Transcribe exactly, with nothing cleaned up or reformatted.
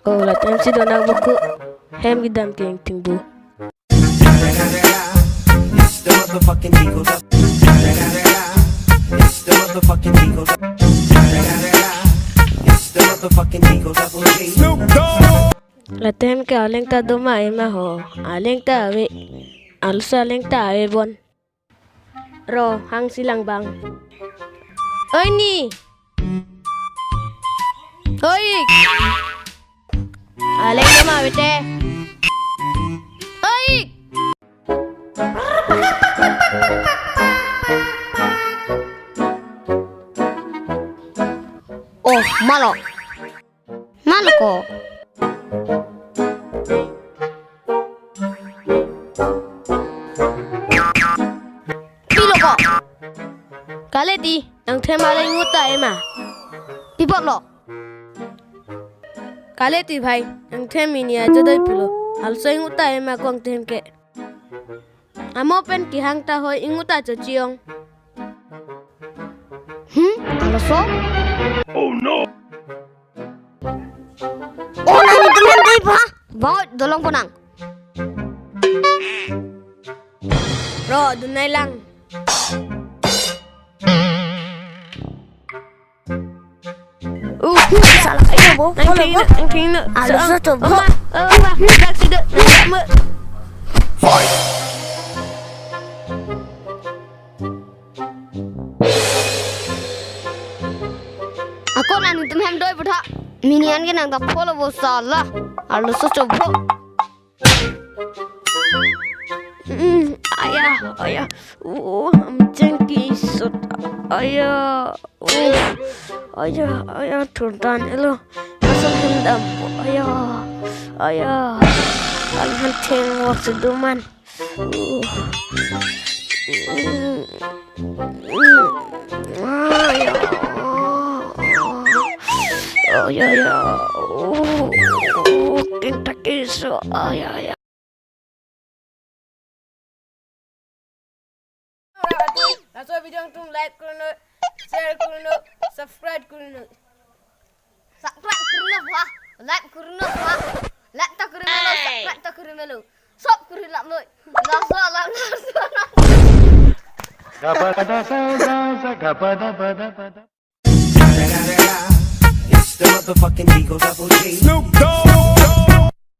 Oh, latum si donak buku hem kedam keng tingbu. It's the motherfucking Eagle Double. It's the motherfucking Eagle Double. It's the motherfucking Eagle Double G. Latum ke aleng ta doma ema ho. Aleng ta ave. Alusa aleng ta ave bon. Ro, hang si lang bang. Oi ni. Oi. Aleng doma ave te. Oi. Oh, malo. Malo ko. Pilo ko. Kale ti, nangthem aleng ingut ta ema. Pi apotlo. Kale ti bhai, nangthem mini ajo doi pulo. Alusa ingut ta ema ko nangthem ke. Amo pen kehang ta hoi ingut ta chochi-ong. Hmm, aluso? Oh no! Oh, nangtum hem doi pa? Bang, dolong ponang. Ro, dunai lang. Uh, salah ayo bo. Nangthin, nangthin. Alusa to bo. Oma, oma, dak tidak, tidak me. Fight. Ako nangtum hem doi butha. Minian ke nang ta polo bo salah. Alusa to bo. Mm, aya, aya. Uh, amcheng kisot. Aya. Uh, aya, aya, thurdan elo. Asal hendam. Aya. Aya. Alhan theng wak seduman. Uh. Mm. Aya. Aya, aya. Uh, uh, kinta kiso. Aya, aya. Laso video nangtum like kurnon, share kurnon, subscribe kurnon. Subscribe kurnon ha, like kurnon ha, like ta kurnon melo, subscribe ta kurnon melo, sop kurnon lap noi. Laso alam laso alam. Gapada sa sa sa gapada pada pada. It's the motherfucking Eagle Double G. Snoop Dogg.